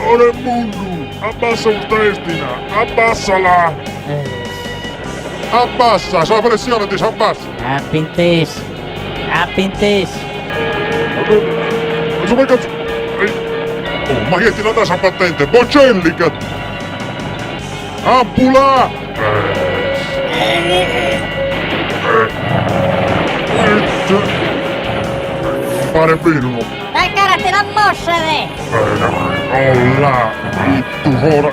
Oremundu, abbassa custa estina, abbassala! Abbassa, sa pressione ti s'abbassa! Ap'intesu, ap'intesu. Su cazzu... Oh, ma chie ti l'at dada sa patente? Bocelli ca... Ampula! Pare beru no. Dai cara ti l'ammosciade! Olla, ittu fora.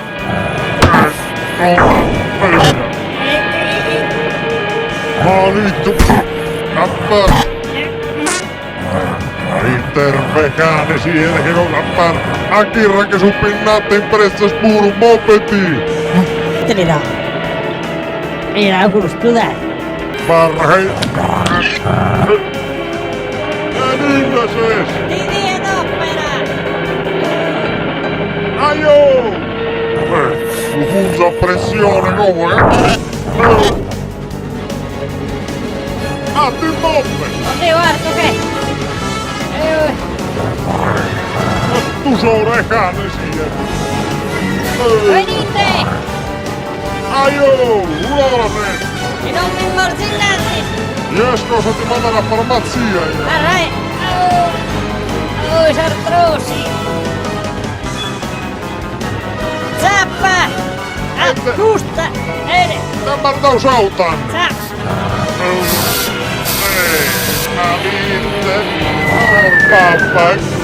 Malittu. Appa. Ite ervecane siede che cosa appar. A chirra che su pinnate in pretzes puru, mopeti! Ite li do? Mira custu dai. Barra che... Beninde ses! Ti diet opera! Aio! Su fusu a pressione como eh! Ah, ti moves! Oddio, guarda che... Tu sora e cane sia! Venite! Aio! Un'ora se! E non mi morzillate! Riesco se ti manda alla farmacia! Arre! Oh, oh, sartrosi! Zappa! Ah, custa! Ere! T'at mandau s'autan! Zappa!